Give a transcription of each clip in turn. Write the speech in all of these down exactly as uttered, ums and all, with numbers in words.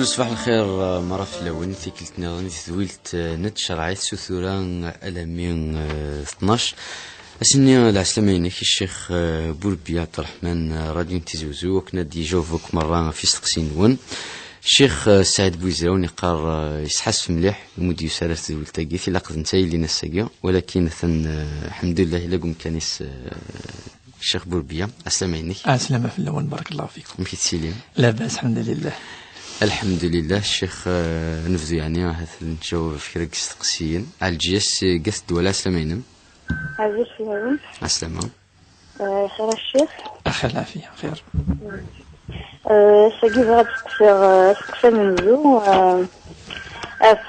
Ṣbaḥ lxir, eh, mara fell-awen, tikkelt nniḍen di tedwilt, eh, n tcerɛit s utura, eh, alami, eh, tnac. Ass-nni, lɛeslama-inek, Ccix, eh, Burbiya Abderrahman, eh, Radio n Tizi Uzzu, akken ad d-yejaweb akk merra ɣef isteqsiyen-nwen. Ccix, eh, Saɛid Bouizraoui yeqqar, eh, yesḥassef mliḥ imi ur d-yusi ara s tedwilt-agi, tilaq d netta ay yellan ass-agi, walakin atan, eh, lḥemdullah, yella deg umkan-is, eh, Ccix Burbiya, ɛeslama-inek. Ɛeslama fell-awen, barakallahu fikum. Amek i tettilim? Labas, lḥemdulillah. Lḥemdulillah, Ccix, eh, nebdu yeɛni, ahat ad nǧaweb ɣef kra n yisteqsiyen. Ɛelǧiya, seg At Ddwala, ɛeslama-inem. Ɛziz fell-awen. Ɛeslama. Eh, xir a Ccix. Axir lɛafiya, xir. Eh, ass-agi bɣiɣ ad steqsiɣ, eh, asteqsi amenzu, eh, af,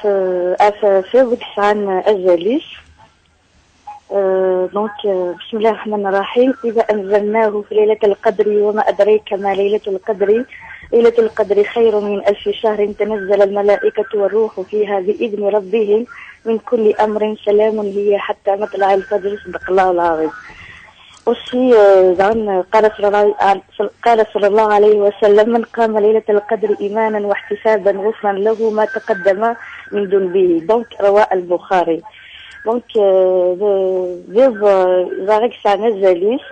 af, af iḍ i yesɛan azal-is. Euh, donc, euh, بسم الله الرحمن الرحيم. إذا أنزلناه في ليلة القدر، وما أدريك ما ليلة القدر. ليلة القدر خير من ألف شهر، تنزل الملائكة والروح فيها بإذن ربهم من كل أمر، سلام هي حتى مطلع الفجر. صدق الله العظيم. Aussi, euh, زعما قال صلى الله، قال صلى الله عليه وسلم: من قام ليلة القدر إيمانا واحتسابا غفر له ما تقدم من ذنبه. Donc, رواه البخاري. Donc, euh, d-, d iḍ, euh, ẓriɣ yesɛan azal-is.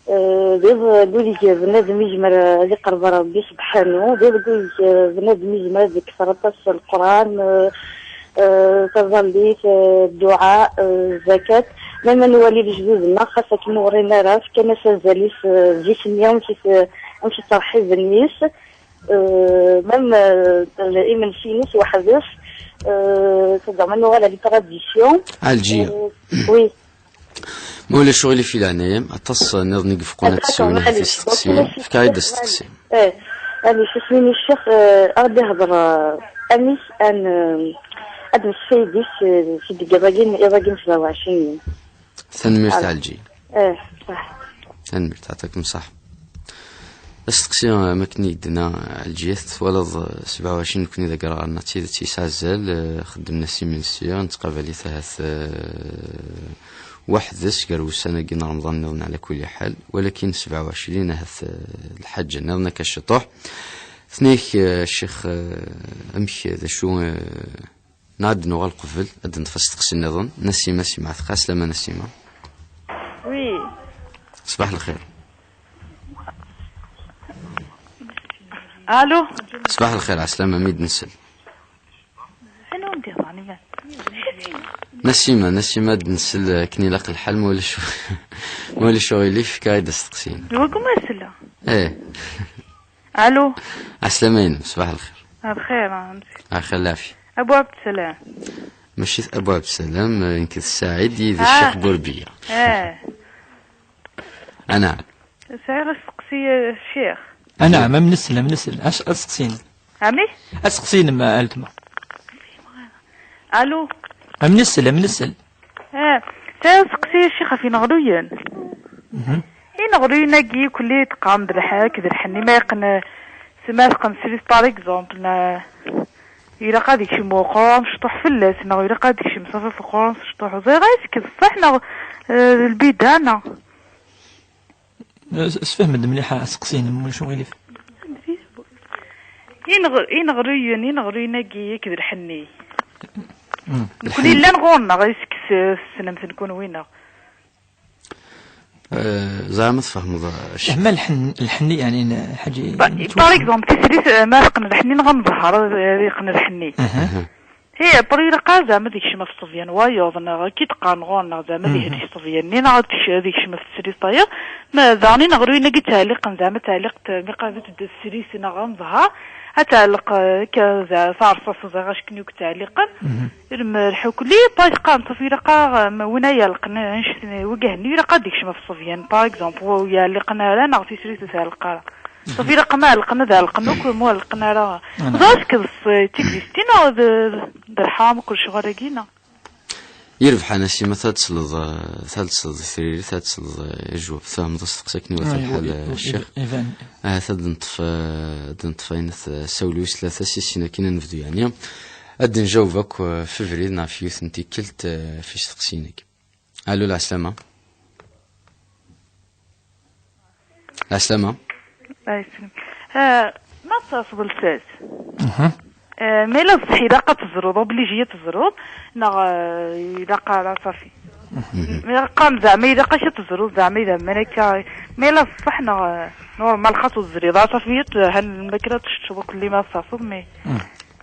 Euh, d iḍ deg udeg bnadem yezmer ad iqerreb ɣer Rebbi subḥanu, d iḍ deg udeg, euh, bnadem yezmer ad ikter aṭas Lqur'an, euh, euh, taẓallit, euh, dduɛa, euh, zakat. Ma ma nwali lejdud-nneɣ, xas akken ur ɣrin ara, fkan-as azal-is, euh, zik-nni, amek i t-, amek i ttṛeḥḥiben yis. Euh, même, euh, imensi-ines weḥd-s, euh, c'est-à-dire ma nuɣal à la tradition. Ɛelǧiya. Euh, oui. Ma ulac uɣilif i leɛnaya-m, aṭas nniḍen i yebqun ad d-ssiwlen ɣef yisteqsiyen. Fk-aɣ-d asteqsi. Eh, allez, isem-inu Ccix, eh, ad d-ihder, eh, amek ad n-, ad nesfaydis, eh, seg iḍ-agi, iḍ-agi n sebɛa u ɛecrin. Tanemmirt a Ɛelǧiya. Eh, ṣaḥ. Tanemmirt, ɛṭakum ṣaḥ. Asteqsi, am akken i d-tenna Ɛelǧiya, twalaḍ, eh, sebɛa u ɛecrin nekni d agraɣ-nneɣ, d tidet yesɛa azal, eh, xeddmen-as imensi, nettqabal-it ahat, eh, weḥd-s gar wussan-agi n Remḍan nniḍen ɛla kulli ḥal, walakin sebɛa u ɛecrin ahat, eh, lḥaǧa nniḍen akka ciṭuḥ. Tenna-yak, eh, Ccix, eh, amek, d acu, eh, Neɣ ad d-nuɣal qbel, ad d-neṭṭef asteqsi nniḍen. Nasima, Sima Tqa, ɛeslama Nasima. Oui. Ṣbaḥ lxir. Allô. Ṣbaḥ lxir, ɛeslama, mi d-nsel. Anwa m-d-ihḍeṛ iman? Nasima, Nasima, ad d-nsel akken ilaq lḥal, ma ulac, ma ulac uɣilif, fk-aɣ-d asteqsi-inem. D wagi umi as-selleɣ. Eh. Allô. Ɛeslama-inem, ṣbaḥ lxir. Bxir, a Mskin. Axir lɛafya. Abu Ɛebdessalam. Mačči d Abu Ɛebdessalam, eh, nekk d Saɛid, yid-i Ccix Burbiya. Eh. Anɛam. Sɛiɣ asteqsi, eh, Ccix. Anɛam, am nsel, am nsel. Asteqsi-inem. Ɛemmi? Asteqsi-inem, a weltma. Allô. Am nsel, am nsel. Eh, sɛiɣ asteqsi, Ccix, ɣef ineɣluyen. Mhm. Ineɣluyen-agi kulli teqqaren d lḥ-, akked lḥenni, ma yeqqen, ma teqqen srid, par exemple, na-, ilaq ad ikcem uqrur amecṭuḥ fell-as, neɣ ilaq ad ikcem ṣafi f uqrur amecṭuḥ. Ẓriɣ, est-ce que d ṣṣeḥ, neɣ, eh, d lbida, neɣ? Eh, s-, sefhem-d mliḥ aseqsi-inem, ulac uɣilif. Ineɣ-, ineɣluyen, ineɣluyen-agi akked lḥenni. Mm. Nekni llan ɣur-neɣ, est-ce que s-, tessnem-ten kunwi, neɣ? Eh, zeɛma tfehmeḍ, eh, ccek. Zeɛma lḥen-, lḥenni, yeɛni, n-, ḥaǧa Pa-, yettwaxdem. Par exemple, tislit, eh, ma teqqen lḥenni neɣ amezhar, eh, ad yeqqen lḥenni. Aha. Hi, après, ilaq zeɛma ad ikcem ɣef ṣṣebyan wayeḍ, neɣ akka i d-qqaren ɣur-neɣ, zeɛma ad, mhm, ihlek ṣṣebyan-nni, neɣ ad ikc-, ad ikcem ɣef teslit tayeḍ, ma daɣen ineɣluyen-agi ttɛelliqen, zeɛma ttɛelliqet, mi qribet d teslit neɣ amezhar, ad tɛelleq, eh, akka, zeɛ-, taɛerṣaṣt, ẓriɣ acku akk ttɛelliqen. Mhm. Lmelḥ ukli, pa teqqaren, ṣafi ilaq, eh, ma win ay iɛelqen annect-nni, wigah-nni, ilaq ad d-ikcem ɣef ṣṣebyan, par exemple, ur iɛelliqen ara, neɣ tislit ur tɛelleq ara. Ṣafi ilaq ma ɛelqen ad ɛelqen akk, ma ur ɛelqen ara. Ẓriɣ d tigdistin, neɣ d, d lḥram, akk lecɣal-agi, neɣ? Yerbeḥ a Nasima, ta tesleḍ, eh, ta tesleḍ i tririt, ta tesleḍ, eh, i jwab. Tfehmeḍ asteqsi akken iwata lḥal, eh, a Ccix. Ahat ad neṭṭef, eh, ad neṭṭef ayen, eh, sawel wis tlata, si sin akin ad nebdu, yeɛni. Ad d-njaweb akk, eh, f ubrid neɣ f yiwet n tikkelt, eh, f isteqsiyen-agi. Alo, lɛeslama. Lɛeslama. Ay, slam. Eh, ma tettaseḍ lsas? Eh, ma yella d ṣṣeḥ, ilaq ad teẓruḍ, obligé ad teẓruḍ, neɣ, eh, ilaq ara, ṣafi. Ma qqaren zeɛma ilaq-ak ad teẓruḍ, zeɛma idammen akka. Ma yella d ṣṣeḥ, neɣ, eh, normal, xas ur teẓriḍ ara, ṣafi, eh, hal ma kra teččeḍ, kulli ma tṣafiḍ, mais,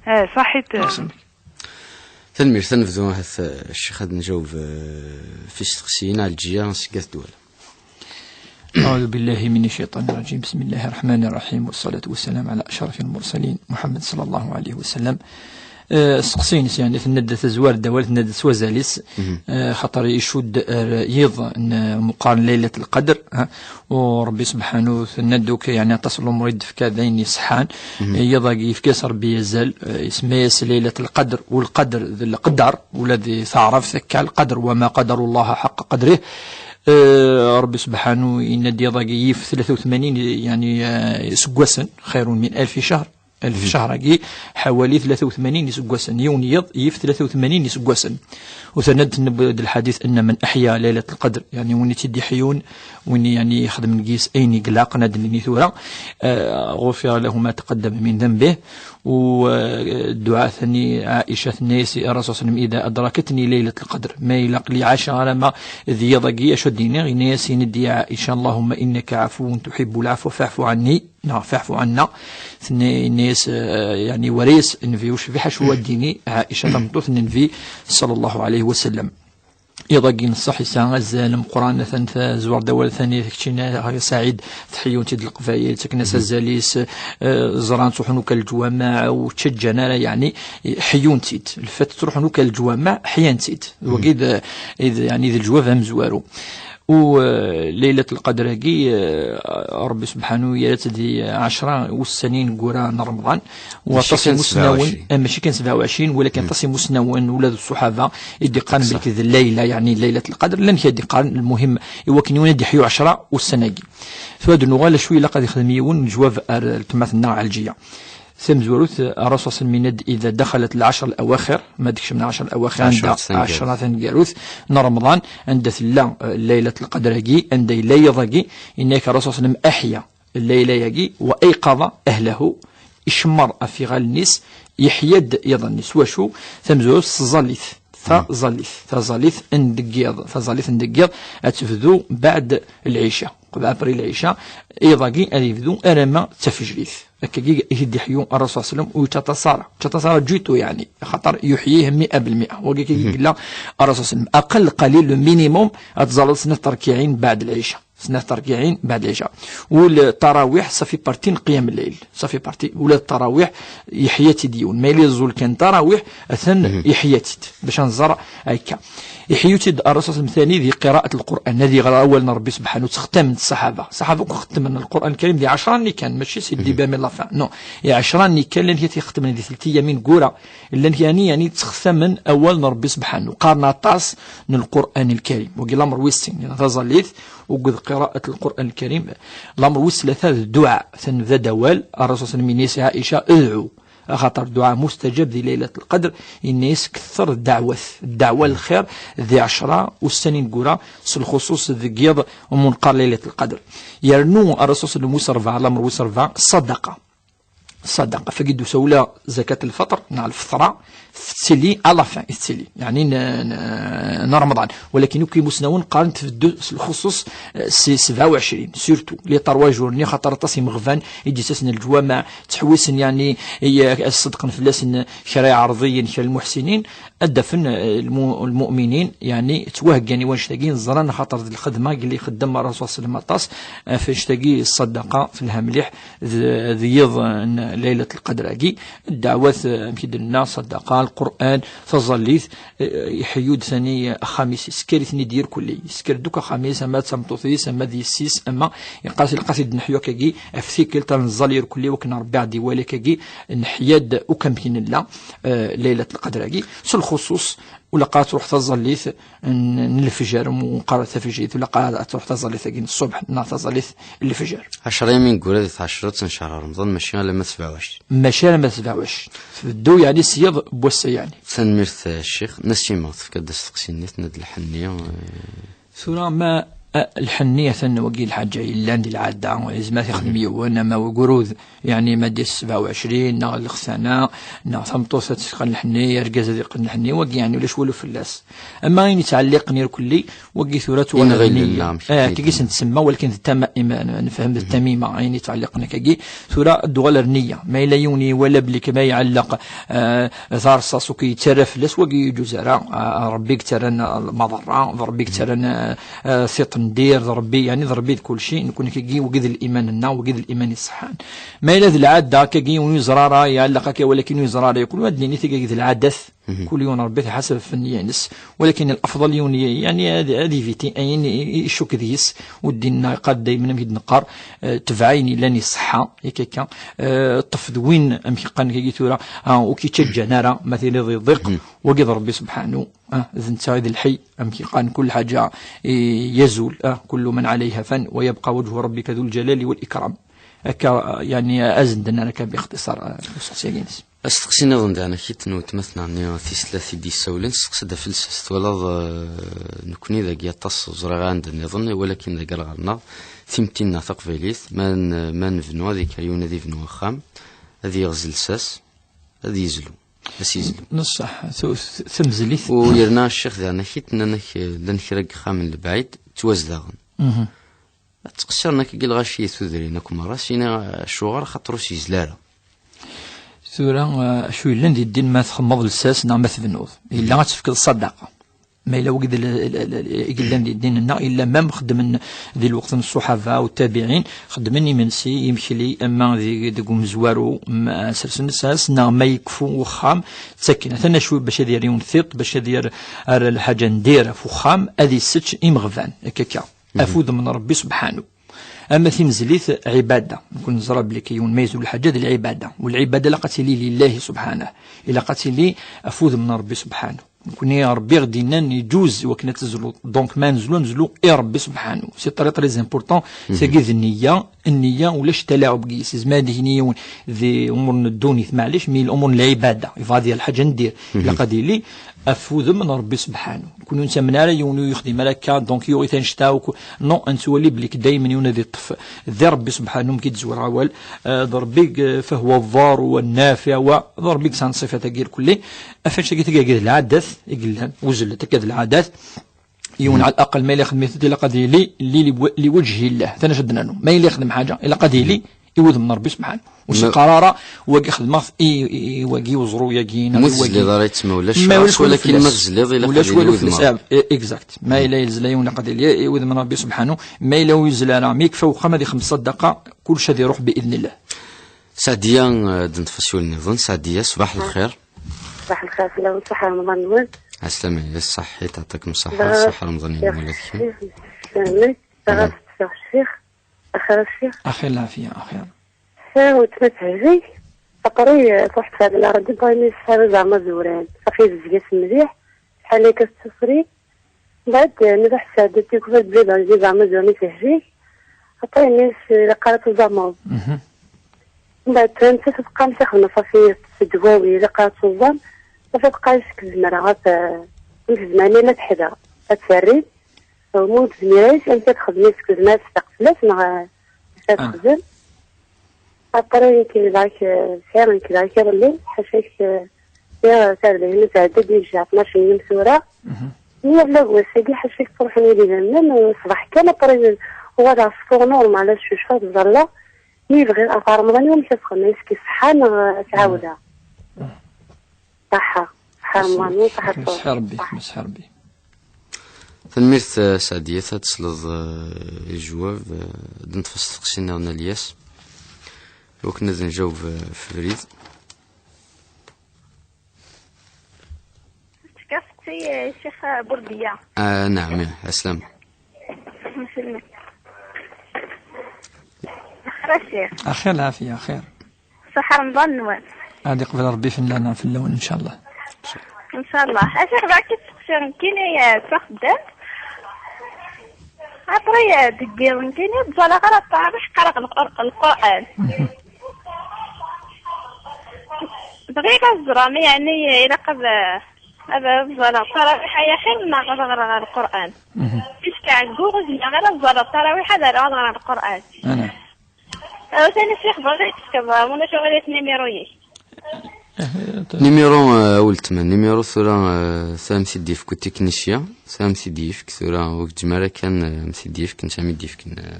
eh, ṣaḥit, eh. Tanemmirt, ad nebdu ahat, eh, ccix, ad nǧaweb, eh, f isteqsiyen, Ɛelǧiya seg At Dwala. أعوذ بالله من الشيطان الرجيم. بسم الله الرحمن الرحيم، والصلاة والسلام على أشرف المرسلين محمد صلى الله عليه وسلم. Eh, sseqsi-ines, yeɛni, tenna-d tazwar n wawal, tenna-d s wazal-is, eh, xaṭer icudd ar yiḍ n meqqar n Laylat Lqadr, ha, u Ṛebbi subḥanu tenna-d akk, yeɛni, aṭas n lumuṛ i d-tefka d ayen iṣeḥḥan. Yiḍ-agi yefka-yas Ṛebbi azal, eh, isemma-yas Laylat Lqadr, u lqadr d leqder, ula di taɛrabt akka, lqadr, وما قدروا الله حق قدره. Eh, Ṛebbi subḥanu yenna-d yiḍ-agi yif tlata u tmanyin, yeɛni, eh, iseggasen, خير من ألف شهر. Alef cahr-agi, ḥawali tlata u tmanyin iseggasen. Yiwen yiḍ yif tlata u tmanyin iseggasen. U tenna-d, tenna-d lḥadit, أن من أحيا ليلة القدر, yeɛni, win i tt-id-iḥyun, win, yeɛni, ixedmen deg-s ayen i ilaqen, ad d-nini tura, eh, غفر له ما تقدم من ذنبه. U, eh, dduɛa-nni Ɛica, tenna-yas i Ṛṛasul صلى الله عليه وسلم: إذا أدركتني ليلة القدر, ma ilaq li ɛaceɣ alamma d yiḍ-agi, acu ad d-iniɣ? Yenna-yas, ini-d, يا عائشة: اللهم إنك عفو تحب العفو فاعف عني, neɣ فاعف عنا. Tenna-, yenna-yas, eh, yeɛni, wara-yas Nnbi ucbiḥ acu ad d-tini Ɛica, tameṭṭut n Nnbi, صلى الله عليه وسلم. Iḍ-agi n ṣṣeḥ yesɛa azal ameqqran, atan tazwar d awal, atan keččini a Saɛid, tḥeyyun-t-id Leqbayel, ttaken-as azal-is, eh, ẓran ttruḥun akk ar leǧwameɛ, ur ttaǧǧan ara, yeɛni, ḥeyyun-t-id. Lfat ttruḥun akk ar leǧwameɛ, ḥyan-t-id. Wagi d, i d, yeɛni, d leǧwab amezwaru. U, eh, Laylat Lqadr-agi, eh, Ṛebbi subḥanu yerra-tt di ɛecra ussan ineggura n Remḍan, u aṭas imusnawen, eh, mačči kan sebɛa u ɛecrin, walakin aṭas imusnawen, ula d ṣṣuḥaba, i d-iqqaren belki d Layla, yeɛni Laylat Lqadr, llan kra i d-iqqaren, lmuhim, i wakken yiwen ad d-iḥyu ɛecra ussan-agi. Tura ad nuɣal acu ilaq ad ixdem yiwen n leǧwab ar weltma-tneɣ Ɛelǧiya. Tamezwarut, Ṛṛasul صلى الله عليه وسلم yenna-d: إذا دخلت العشر الأواخر, ma d-kecmen ɛecra الأواخر, anda ɛecra taneggarut n Remḍan, anda tella, eh, Laylat Lqadr-agi, anda yella yiḍ-agi, yenna-yak Ṛṛasul صلى الله عليه وسلم: أحيا الليلة-agi, وأيقظ أهله, icemmer ɣef yiɣallen-is, yeḥya-d yiḍ-nni. S wacu? Tamezwarut, s tẓallit. Taẓallit, taẓallit n deg yiḍ, taẓallit n deg yiḍ ad tebdu بعد العشاء, après العشاء, iḍ-agi ad yebdu arama d tafejrit. Akkagi i t-id-iḥyu Ṛṛasul صلى الله عليه وسلم, ur yettaṭas ara, yettaṭas ara du tout, yeɛni, axaṭer yuḥyih مئة بالمئة. Wagi akkagi yella Ṛṛasul صلى الله عليه وسلم. أقل قليل, le minimum, ad tẓalleḍ snat terkiɛin بعد العشاء. Snat terkiɛin بعد العشاء. U le tarawih, ça fait partie n qiyam lleyl. Ça fait partie, ula d tarawih, yeḥya-tt-id yiwen. Ma yella yeẓẓul kan tarawih, atan yeḥya-tt-id. Bac ad nẓer akka. Iḥyu-tt-id Ṛṛasul صلى الله عليه وسلم ثاني di قراءة القرآن. Ad iɣer awal n Ṛebbi subḥanu, ttextamen-t ṣṣaḥaba. Ṣṣaḥaba akk xettamen Lqur'an Lkarim di ɛecra-nni kan, mačči si début mi la fin. Non. I ɛecra-nni kan, llan kra i t-ixettamen di telt iyam ineggura. Llan kra, yeɛni, ttextamen awal n Ṛebbi subḥanu. Qqaren aṭas n Lqur'an Lkarim. Wagi lameṛ wis sin, yeɛni taẓallit, akked qiraءة Lqur'an Lkarim. Lameṛ wis tlata d dduɛa. Tenbda-d awal, Ṛṛasul صلى الله عليه وسلم yenna-yas i Ɛica: ادعوا. Axaṭer dduɛa mustajab di Laylat Lqadr, yenna-yas: kter ddeɛwat. Ddeɛwa n lxir di ɛecra ussan ineggura, s lxuṣuṣ deg yiḍ umi neqqar Laylat Lqadr. Yernu Ṛṛasul صلى الله عليه وسلم wis ṛebɛa, lameṛ wis ṛebɛa, ṣṣadaqa. Ṣṣadaqa, fagi d-tusa ula zakat lfeṭr, neɣ lfeṭra, tettili à la fin, i tettili. Yeɛni n, n, n Remḍan. Walakin akk imusnawen qqaren tbeddu s lxuṣuṣ, eh, si sebɛa u ɛecrin, surtout les trois jours-nni, xaṭer aṭas imeɣban i d-yettasen leǧwameɛ, ttḥewwisen, yeɛni, i, eh, ad ṣeddqen fell-asen kra iɛerḍiyen, kra lmuḥsinin, ad d-afen, eh, lmu-, lmu'minin, yeɛni, ttwaheggan i wannect-agi, ẓran axaṭer d lxedma i yella ixeddem Ṛṛasul صلى الله عليه وسلم aṭas, eh, f annect-agi ṣṣadaqa, telha mliḥ, d, d yiḍ n Laylat Lqadr-agi, ddeɛwat, eh, amek i d-nenna, ṣṣadaqa, Lqur'an, taẓallit, eh, iḥeyyu-d tani axxam-is, isker-iten-id irkelli, isker-d akk axxam-is, ama d tameṭṭut-is, ama d yessi-s, ama iqqar-as ilaq ad t-id-neḥyu akkagi, ɣef tikkelt ad neẓẓal irkelli, wakken Ṛebbi ad iwali akkagi, neḥya-d akk amek i nella, eh, Laylat Lqadr-agi, s lxuṣuṣ, ur ilaq ara ad truḥ taẓallit n, n lefjer, umi neqqar tafejrit, ur ilaq ara ad truḥ taẓallit-agi n ṣṣubḥ, neɣ taẓallit n lefjer. Ɛecra yam ineggura di tɛecreḍt n cehṛ Remḍan, mačči alamma d sebɛa u ɛecrin. Mačči alamma d sebɛa u ɛecrin. Tbeddu, yeɛni, s yiḍ n wass-a, yeɛni. Tanemmirt, eh, Ccix. Nasima tefka-d asteqsi-nni, tenna-d lḥenni, eh. Tura ma Ah, lḥenni, atan wagi lḥaǧa yellan di lɛada, yezmer ad t-ixdem yiwen, ama wegrudu, yeɛni ma d-yas sebɛa u ɛecrin, neɣ lexsana, neɣ tameṭṭut ad teqqen lḥenni, argaz ad iqqen lḥenni, wagi yeɛni ulac walu fell-as. Ama ayen yettɛelliqen irkelli, wagi tura tuɣal d nniya. Ah, akkagi sen-tsemma, walakin d tama-, ima-, nefhem d tamima, ayen yettɛelliqen akkagi. Tura ad d-uɣal ar nniya. Ma yella yiwen iwala belli kma iɛelleq, ah, d arṣas u yettarra fell-as, wagi ur yeǧuz ara. Ah, Rebbi i yettarran lmaḍerra, d Rebbi i yettarran, ah, ah, tiṭ n dir, d Rebbi, yeɛni d Rebbi d kulci, nekkni akkagi, wagi d liman-nneɣ, wagi d liman iṣeḥḥan. Ma yella d lɛada, akkagi ur yeẓra ara, iɛelleq akka, walakin ur yeẓra ara, yakk ad d-nini tigi d lɛadat, kul yiwen Rebbi tḥaseb ɣef nniya-ines, walakin lafḍal yiwen, yeɛni ad, ad iviti ayen i, i, icukk deg-s, u ddin-nneɣ iqqar daymen, amek i d-neqqar, eh, tebɛin yellan iṣeḥḥa, yak akka, eh, ṭṭef d win, amek i qqaren akkagi tura, ah, ur k-ittaǧǧan ara, ma tiliḍ di ḍiq, wagi d Rebbi subḥanu, ah, d netta i d lḥi, amek i qqaren, kul ḥaǧa i yazul, ah, kullu man ɛalayha fan, wa yabqa wajhu rabbika dul jalali wal ikram. Akka, ah, yeɛni, azen-d nnan akka bixtiṣar, ah, usteqsi-agi-ines. Asteqsi nniḍen daɣen akit n weltma-tneɣ-nni tis tlata i d-yessawlen, testeqsa-d ɣef lsas. Twalaḍ, eh, nekkni dagi aṭas ur ẓriɣ anda nniḍen, walakin dagi ar ɣer-neɣ, timetti-nneɣ taqbaylit, ma n-, ma nebnu ad ikker yiwen ad ibnu axxam, ad yeɣz lsas, ad yezlu, ad s-yezlu. Neṣṣaḥ, tu-, t-, tamezlit. U yerna ccix daɣen akit nnan-ak, eh, llan kra n yexxamen lebɛid, ttwazdaɣen. Mhm. Ad ttqeṣṣiren akkagi lɣaci i tudrin akk merra, sina acuɣer? Axaṭer ur s-yezli ara. Tura, eh, acu yellan di ddin ma txedmeḍ lsas neɣ ma tebnuḍ? Yella ad tefkeḍ ṣṣadaqa. Ma yella wagi d l-, l-, l-, i yellan di ddin-nneɣ, yella même xeddmen di lweqt n ṣṣuḥaba u ttabiɛin, xeddmen imensi, imekli, ama di, deg umezwaru, ma sersen lsas, neɣ ma yekfu wexxam, ttaken. Atan acu bac ad yerr yiwen tiṭ, bac ad yerr ar lḥaǧa n dir ɣef wexxam, ad issečč imeɣban, akka akka. Af udem n Rebbi subḥanu. Ama timezlit, ɛibada. Nekni neẓra belli kan yiwen ma yezlu lḥaǧa d lɛibada. U lɛibada ilaq ad tili lillahi subḥanah. Ilaq ad tili af udem n Rebbi subḥanu. Nekni Rebbi i ɣ-d-yennan iǧuz i wakken ad tezluḍ. Donc, ma nezlu, nezlu i Rebbi subḥanu. C'est très, très important. Tagi d nniya, nniya ulac talaɛub deg-s. Yezmer ad d-yini yiwen di umur n ddunit, maɛlic, mi lumuṛ n lɛibada, yebɣa ad yerr lḥaǧa n dir. Ilaq ad yili af udem n Rebbi subḥanu. Nekni ur nettamen ara yiwen ur yexdim ara akka, donc yuɣ-it annect-a akk. Non, ad nettwali belli daymen yiwen ad iṭṭef di Rebbi subḥanu, amek i d-tezwar awal, eh, d Rebbi, eh, فهو الضار والنافع, wa d Rebbi yesɛan ṣṣifat-agi irkelli. Af annect-agi, tagi d lɛadat i yellan, uzellet akka d lɛadat. Yiwen ɛal aqal ma yella ixdem-it, ilaq ad yili li, li, li wajhi llah. Tanac ad d-nernu. Ma yella ixdem ḥaǧa, ilaq ad yili i wudem n Rebbi subḥanu. Ur s-yeqqar ara, wagi xedmeɣ-t i, i, i wagi uẓru-agi, neɣ i wagi. Ma ur tezliḍ ara yettma ulac, ma ulac walakin ma tezliḍ, ilaq ad yili wudem. Eh, exact. Ma yella yezla yiwen, ilaq ad yili i wudem n Rebbi subḥanu. Ma yella ur yezli ara, mi yekfa wexxam ad ixdem ṣṣadaqa, kullec ad iruḥ bi idnillah. Saɛdiya, eh, ad d-neṭṭef aswel nniḍen. Saɛdiya, ṣbaḥ lxir. Ṣbaḥ lxir fell-awen, ṣaḥ Remḍan-nwen. Ɛeslama, yes, ṣaḥit, ɛṭakem ṣaḥa, ṣaḥ Remḍan-nwen ula d kemm. Sslamik, ɣas ttafeɣ ccix, axir a ccix. Axir lɛafiya, axir. Sslam, weltma tehbig, aqri, eh, truḥ tfad la radio, bɣa imi tesɛa zeɛma zuran. Safi, yezga-s mliḥ, ḥala akka tettufri. Mbeɛd, eh, nruḥ sɛedda tikufat belli d zeɛma zuran i tehbig. Après, imi s-, ilaq ara tuẓameḍ. Mhm. Mbeɛd, nettat teqqar-as ixdem safi s ddwawi, ilaq ara tuẓam. Safi teqqar seg tzemreɣ ad t-, ur tezmir ma teḥda, ad terri. Ma ur tezmir ara, amek ad texdem, seg tzemreɣ ad testeq fell-as, neɣ, eh, ad texdem. Après, nekk d-ak, eh, sɛiɣ nekk d-ak iḍelli, ḥaca-k, eh, sɛiɣ tarda-inu tɛedda-d ijja tnac n yim tura. Mhm. Mi yerna deg wass-agi, ḥaca-k truḥen yid-i d amnan, eh, ṣṣbeḥ kan, après, uɣaleɣ sfuɣ normal, ad cucfeɣ, ad ẓalleɣ. Mi bɣiɣ ɣef Remḍan-iw, amek ad xedmeɣ, est-ce que ṣṣeḥḥa neɣ ad tt-ɛawdeɣ? Mhm. Ṣaḥḥa. Ṣaḥḥa Remḍan-iw, ṣaḥḥa ṣṣeḥḥa Rebbi, ṣaḥḥa Rebbi. Tanemmirt, eh, Saɛdiya, ad tesleḍ, eh, i lejwab, eh, ad neṭṭef asteqsi-nniḍen a Lyas, iwakken ad njaweb, eh, f ubrid. Tefka asteqsi, eh, Ccix Burdiya. Ah, naɛam, ya, ɛeslama. Mselmen. Axir a Ccix. Axir lɛafiya, axir. Ṣaḥ Remḍan-nwen. Ad iqbel Rebbi fell-aneɣ, fell-awen, ncallah. Ncallah. A Ccix, bɣiɣ ad k-id-sseqsiɣ nekkini, eh, s axeddam. Après, eh, deg yiḍ nekkini, ur ẓẓalleɣ ara ṭṭaɛa, qqareɣ Lqur-, Lqur'an. Mhm. Bɣiɣ ad ẓreɣ, ma yeɛni, eh, ilaq ad, eh, Ad ẓẓaleɣ ttarawiḥ ay axir neɣ ad ɣreɣ Lqur'an? Mhm. Puisque ɛegguɣ ur zmireɣ ara ad ẓẓaleɣ ttarawiḥ ad ɣreɣ Lqur'an. Ana. Aw, tani Ccix, bɣiɣ ad tefkeḍ, ma ulac aɣilif, numéro-ik. Numéro, euh, a weltma, numéro tura, euh, tura am t-id-yefk utiknisya, tura am t-id-yefk, tura ur gezzem ara kan, euh, am t-id-yefk, netta am i d-yefken, euh,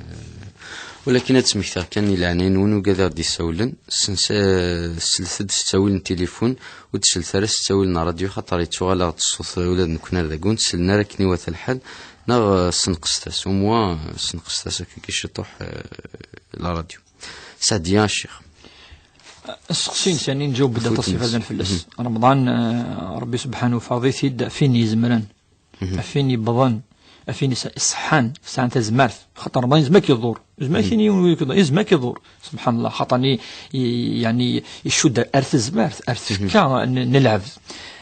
walakin ad smektaɣ kan i leɛnaya-nwen, ugad aɣ-d-yessawlen, sens-, euh, slet-d s ttawil n tilifun, ur d-slet ara s ttawil n ṛṛadyu, xaṭer yettuɣal-aɣ-d ṣṣut ula d nekkni ar dagi, ur nsellen ara akken iwata lḥal, neɣ, euh, ssenqset-as, au moins, euh, ssenqset-as akkagi ciṭuḥ, euh, la radio. Saɛdiya, a Ccix. Asteqsi-nsen i nǧaweb-d aṭas ifaden fell-as. Mhm. Remḍan, eh, Ṛebbi subḥanahu faḍ-it-id ɣef win izemren, mhm, ɣef win yewwḍen, ɣef win is-, iṣeḥḥan, sɛan tazmert. Xaṭer Remḍan yezmer ad k-iḍur. Yezmer ad k-yini yiwen win yezmer ad k-iḍur. Subḥanallah, xaṭer i, i, yeɛni, icudd ar tezmert, ar tfekka n, n lɛebd.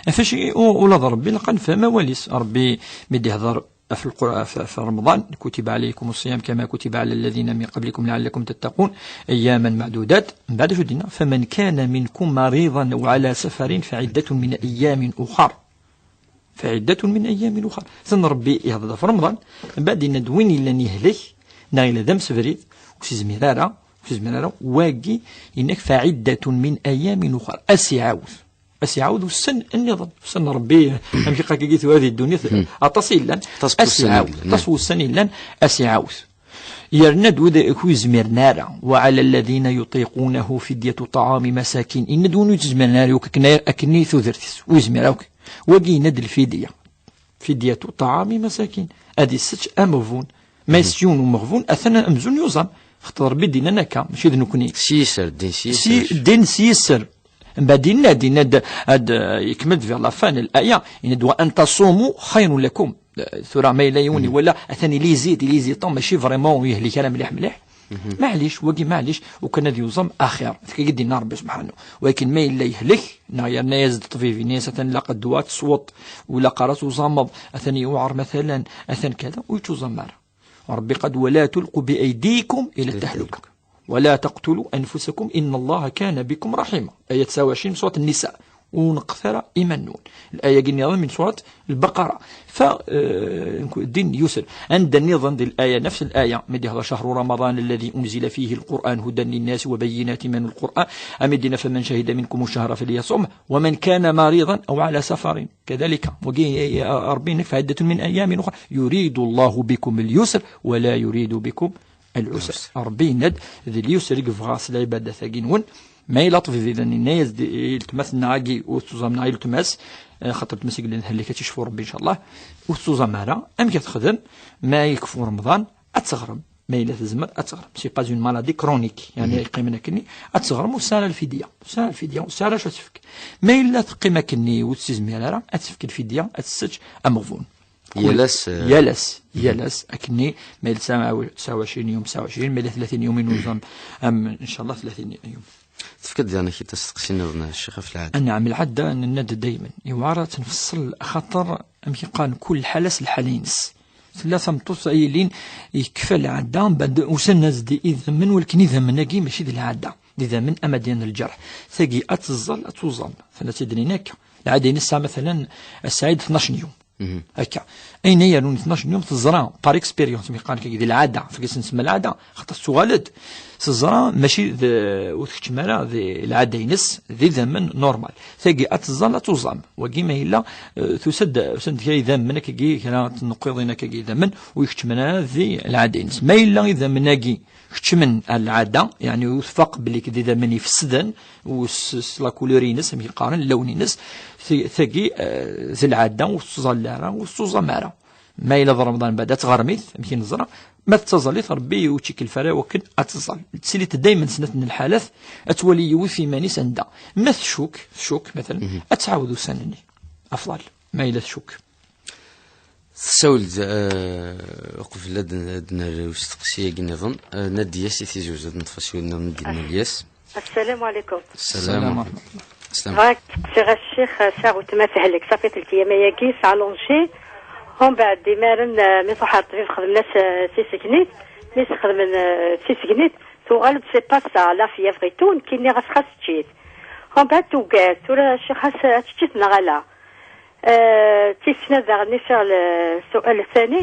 Ɣef wacu i, u-, ula d Ṛebbi, ilaq ad nefhem awal-is. Ṛebbi mi d-ihdeṛ في القرآن، في، في رمضان: كتب عليكم الصيام كما كتب على الذين من قبلكم لعلكم تتقون، أياما معدودات. من بعد شو دينا؟ فمن كان منكم مريضا أو على سفر فعدة من أيام أخر. فعدة من أيام أخر. Atan Ṛebbi ihdeṛ ɣef Remḍan, mbeɛd yenna-d win yellan yehlek, neɣ yella d amsebrid, ur s-izmir ara, ur s-izmir ara, wagi yenna-k: فعدة من أيام أخر. A s-iɛawed. A s-iɛawed ussan nniḍen. Ussan n Ṛebbi, amek akka-agi tura di ddunit, aṭas i yellan. Aṭas n wussan i yellan. A s-iɛawed, aṭas n wussan i yellan, a s-iɛawed. Yerna-d wid ur yezmiren ara. وعلى الذين يطيقونه فدية طعام مساكين. Yenna-d win ur yezmiren ara, yakk akken, akken i tudert-is, ur yezmir akk. Wagi yenna-d lfidya. فدية طعام مساكين. Ad issečč ameɣbun. Ma yessečč yiwen umeɣbun, atan amzun yuẓam. Xaṭer Ṛebbi d-yennan akka, mačči d nekkni. S yiser, ddin s yiser. S yi-, ddin s yiser. Mbeɛd yenna-d, yenna-d, ad, eh, yekmel-d vers la fin n l'aya, yenna-d: وأن تصوموا خير لكم. Eh, tura ma yella yiwen iwala, atan il hésite, il hésite, mačči vraiment ur yehlik ara mliḥ mliḥ. Maɛlic, wagi maɛlic, ukan ad yuẓam axir. Tkagi d-yenna Ṛebbi subḥanahu. Walakin ma yella yehlek, neɣ yerna-yas-d ṭṭbib, yenna-yas atan ilaq ddwa ad tesweḍ, u ilaq ara tuẓameḍ, atan yewɛer matalan, atan kada, ur yettuẓam ara. Ṛebbi qal: ولا تلقوا بأيديكم إلى التهلكة ولا تقتلوا أنفسكم إن الله كان بكم رحيما. Aya tesɛa u ɛecrin, surat Nnisa. Ur neqqet ara iman-nwen. L-aya-agi nniḍen min surat Lbaqara. Fa, eh, ddin yusr. Anda nniḍen di l-aya, nefs l-aya, mi d-ihḍer: شهر رمضان الذي أنزل فيه القرآن هدى للناس وبينات من القرآن. Am i d-yenna: فمن شهد منكم الشهر فليصمه ومن كان مريضا أو على سفر. كذلك. Wagi, eh, Ṛebbi yenna: فعدة من أيام أخر. يريد الله بكم اليسر ولا يريد بكم العسر. Ṛebbi yenna-d, d lyusr i yebɣa s lɛibadat-agi-nwen. Ma yella ṭṭbib idan yenna-yas-d i weltma-s-nneɣ-agi ur tettuẓam, neɣ i weltma-s, eh, xaṭer weltma-s i yellan thellik, ad tt-icfu Ṛebbi, ncallah, ur tettuẓam ara. Amek ad texdem? Ma yekfu Remḍan, ad teɣrem. Ma yella tezmer, ad teɣrem. C'est pas une maladie chronique. Yeɛni, mhm, yeqqimen akkenni, ad teɣrem ur tesɛi ara lfidya. Ur tesɛi ara lfidya, ur tesɛi ara acu ad tefk. Ma yella teqqim akkenni ur tettizmir ara, ad tefk lfidya, ad tessečč ameɣbun. Yal ass, eh, yal ass, mhm, yal ass, akkenni, ma yella tesɛa u ɛecrin yum, tesɛa u ɛecrin, ma yella tlatin yum i nuẓam, am, ncallah, tlatin yum. Tefkiḍ-d yerna kra n usteqsi nniḍen, a Ccix, ɣef lɛadda. Anɛam, lɛadda, nenna-d daymen, yewɛer ad tt-nfeṣṣel, axaṭer, amek i qqaren, kul lḥala s lḥala-ines. Tella tameṭṭut ay yilin yekfa lɛadda, mbeɛd usan-as-d idammen, walakin idammen-agi mačči d lɛadda, d idammen ama d-yan lǧerḥ. Tagi ad teẓẓal, ad tuẓam. Tella d tidrin akka. Lɛadda-ines tesɛa, matalan, a Sɛid, tnac n yum. Mhm. Akka. Ayen ay yerrun tnac n yum, teẓra, par expérience, mi qqaren kagi di lɛada, feg-as nsemma lɛada, xaṭer tettuɣal-d. Teẓra, mačči d, ur tkeččem ara di lɛada-ines, d idammen normal. Tagi, ad teẓẓal, ad tuẓam. Wagi ma yella, eh, tusa-d, usan-d kra idammen akkagi, kra n tneqqiḍin akkagi idammen, ur ikeččmen ara di lɛada-ines. Ma yella idammen-agi, keččmen ar lɛada, yeɛni ur tfaq belli d idammen ifesden, u s, s la couleur-ines, amek i qqaren, llawen-ines, ti-, tagi, eh, d lɛada, ur tettẓalla ara, ur tettuẓam ara. Ma yella d Remḍan, mbeɛd ad tɣermit, amek i neẓra, ma tettaẓallit, Ṛebbi ur tt-ikellef ara wakken ad teẓẓal. Ttilint daymen snat n lḥalat, ad twali yiwet iman-is anda. Ma tcuk, tcuk, matalan, mhm, ad tɛawed ussan-nni. Afḍal, ma yella tcuk. Tessawel-d, eh, uqbel ad n-, ad nerr i usteqsi-agi nniḍen, eh, Nadiya si Tizi Uzzu, ad neṭṭef asiwel nniḍen i d-yenna Lyas. Assalamu alaikum. Sslam wa rahmatullah. Sslam. Bɣiɣ ad steqsiɣ a ccix, eh, sɛiɣ weltma tehlek, ṣafi telt yyam ayagi, tesɛa lonji. Umbeɛd, imaren, eh, mi tṛuḥ ar ṭṭbib, xedmen-as, eh, tissegnit. Mi s-xedmen, eh, tissegnit, tuɣal-d, c'est pas ça, la fièvre et tout, nekki nniɣ-as xas ečč-it. Umbeɛd tugad, tura a ccix, xas ad tečč-it neɣ ala? Eh, tis snat daɣen i sɛiɣ le-, sual thani.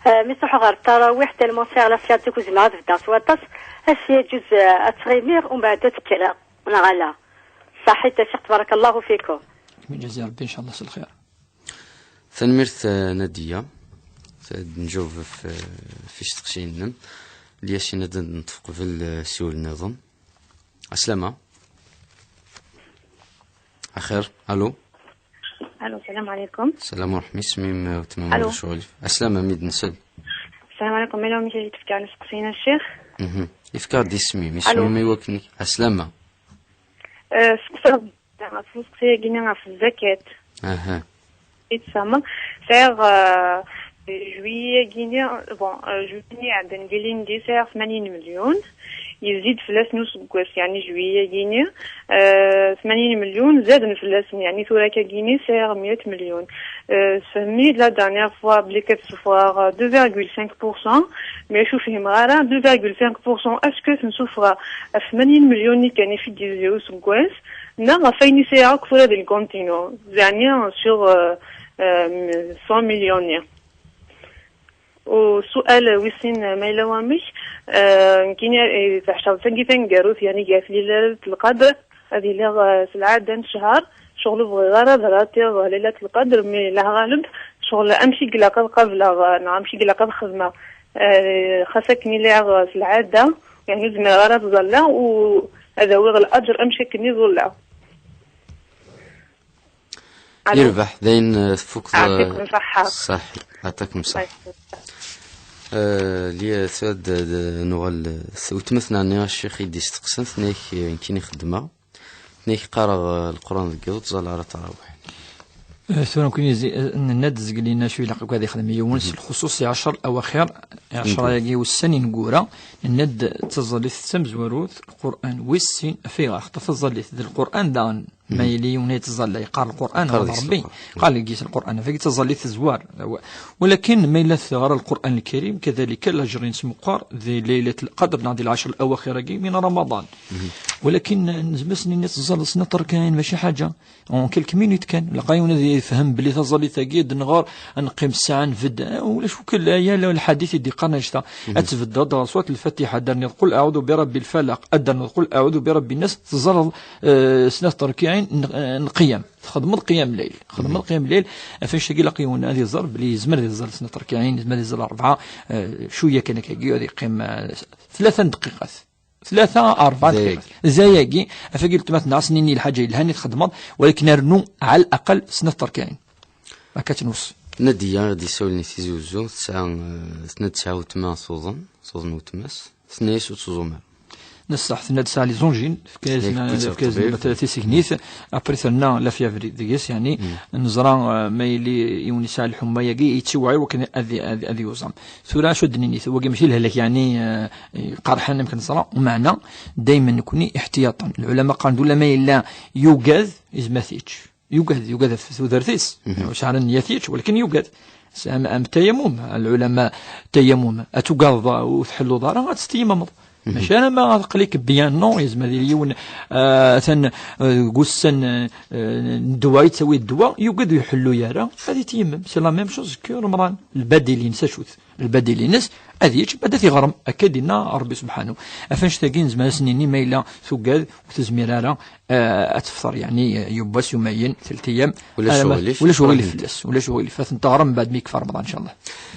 Eh, mi truḥeɣ ɣer ttarawiḥ, tellement sɛiɣ la sciatique ur zmireɣ ad beddeɣ s waṭas. Ass yaǧuz, eh, ad ttɣimiɣ, umbeɛd ad kkreɣ, neɣ ala? Saḥit a Cheikh, tabarakallahu fikum. Ijazi Rebbi, inchallah, s lxir. Tanemmirt, eh, Nadiya. Ad nǧaweb f-, f isteqsiyen-nnem. Lyasin ad d-neṭṭef qbel, eh, siwel nniḍen. Aslama. Axir, alo. Alo, salam alaikum. Salam wa rahma, isem-im, eh, weltma-m, alo. Ulac aɣilif. Aslama, mi d-nsel. Salam alaikum, mela, amek i tefka isteqsiyen a Ccix? Mhm. Ifka-d isem-im, alo. Isem-im i wakken i-, aslama. Eh, seqsaɣ ɣef usteqsi-agi-nni ɣef zzakat. Aha. I tfehmeḍ? Sɛiɣ, eh, juillet-agi-nni, bon, eh, juillet-nni iɛeddan deg ilindi sɛiɣ tmanyin melyun. Yezzi-d fell-asen useggas, yeɛni juillet-agi-nni, eh, tmanyin melyun zaden fell-asen, yeɛni tura akkagi-nni sɛiɣ meyya melyun. Eh, sfehmem-iyi-d la dernière fois belli ad ssufɣeɣ deux virgule cinq pour cent, mais ur fhimeɣ ara deux virgule cinq pour cent, est-ce que ad ten-ssufɣeɣ ɣef tmanyin melyun-nni kan i fi d-yezzi useggas, neɣ ɣef wayen i sɛiɣ akk tura di lkompte-inu, zeɛni sur, euh, euh, cent millions-nni. U sual wis sin ma yella wamek, euh, nekkini, eh, teḥcaḍ tagi taneggarut, yani gar Lailat Lqadr, ad iliɣ, euh, s lɛada n ccher, ccɣel ur bɣiɣ ara ad ratiɣ Lailat Lqadr, mi lɛaɣaleb, ccɣel amek i ilaq ad qableɣ, euh, neɣ amek i ilaq ad xedmeɣ, euh, xas akken i lliɣ, euh, s lɛada, yani ur zmireɣ ara ad ẓalleɣ, u ad awiɣ laǧer amek akken i ẓulleɣ. Alo. Yerbeḥ, dayen, eh, tfukeḍ, eh, Ɛṭikum ṣaḥḥa. Ṣaḥi, ɛṭakum ṣaḥḥa. Ṣaḥi. Eh, li-, tura d, d, nuɣal, eh, s-, weltma-tneɣ-nni a Ccix i d-isteqsan, tenna-ak, eh, nekkini xeddmeɣ, tenna-ak qqareɣ, eh, Leqran deg yiḍ, ur ttẓallaɣ ara tarawih. Eh, tura nekkini zi-, eh, nenna-d zgelina acu ilaq akk ad ixdem yiwen s lxuṣuṣ i ɛecṛa awaxir, i ɛecṛa-agi ussan ineggura, nenna-d d taẓallit d tamezwarut, Lqur'an wis sin, af ayɣer? Xaṭer taẓallit d Lqur'an daɣen. Ma yili yiwen yettẓalla, yeqqar Lqur'an, yeqqar deg-s Rebbi, Lqur'an. Yeqqar deg-s Lqur'an, af-agi d taẓallit tezwar. Walakin ma yella teɣra Lqur'an Lkarim, kadalika lajer-ines meqqar di Laylat Lqadr neɣ di lɛecṛ lawaxir-agi min Ramaḍan. Walakin nezmer ad s-nini teẓẓalleḍ snat rkaɛin, mačči ḥaǧa. En quelques minutes kan, laqay yiwen ad yefhem belli taẓallit-agi ad nɣer, ad neqqim ssaɛa nbedd. Eh, ulac wakk la, ya la lḥadit i d-iqqaren annect-a. Ad tbeddeḍ ɣer surat Lfatiḥa, ad d-terniḍ qul aɛudu bi rabbi lfalaq, ad d-terniḍ qul aɛudu bi rabbi nnas, teẓẓalleḍ, eh, snat terkiɛin n, eh, n qiyam. Txedmeḍ qiyam llayl. Txedmeḍ qiyam llayl. Af annect-agi ilaq yiwen ad iẓer belli yezmer ad iẓẓal snat terkiɛin, yezmer ad iẓẓal rebɛa, eh, cwiya kan akkagi, ad yeqqim, eh, tlata n dqiqat. Tlata, rebɛa dqiqat. Zayagi. Zayagi, af-agi weltma-tneɣ ad s-nini lḥaǧa yelhan i txedmeḍ, walakin rnu ɛal aqal snat terkiɛin. Akka ttnus. Nadiya i d-isawlen i Tizi Uzzu, tesɛa, eh, tenna tesɛa weltma tuḍen, tuḍen weltma-s, tenna-yas ur teẓum ara. Neṣṣaḥ, tenna tesɛa les angines, tefka-yas, tefka-yas tisegnit, après terna la fièvre deg-s, yani, neẓra, eh, ma yili yiwen yesɛa lḥuma-agi, yettiwɛi wakken ad, ad, ad yuẓam. Tura acu d-nini, wagi mačči lehlak, yani, eh, qerḥen amek neẓra, umeɛna, daymen nekni iḥtiyaṭen. Lɛulama qqaren-d, ulama yella yugad, izmer ad t-yečč. Yugad, yugad ɣef tudert-is. Ur sɛan nniya ad t-yečč, walakin yugad. S-, am, am tayamum, lɛulama tayamum, ad tugadeḍ ur tḥelluḍ ara, ad testeymameḍ. Mačči ara ma aql-ik bien, non, yezmer ad yili yiwen, ah, atan, ah, deg ussan, ah, n ddwa, yettawi ddwa, yugad ur iḥellu ara, ad iteyemmem. C'est la même chose que Remḍan. Lbadil-ines acu-t? Lbadil-ines, ad yečč, ma ad t-iɣrem. Akka i d-yenna Rebbi subḥanu. Af annect-agi nezmer ad s-nini ma yella tugad ur tezmir ara, eh, ad tefṭer, yeɛni, eh, yiwwas yumayen, telt ayyam. Ulac aɣilif. Ulac aɣilif fell-as. Ulac aɣilif. Ad ten-teɣrem mbeɛd mi yekfa Remḍan, ncallah.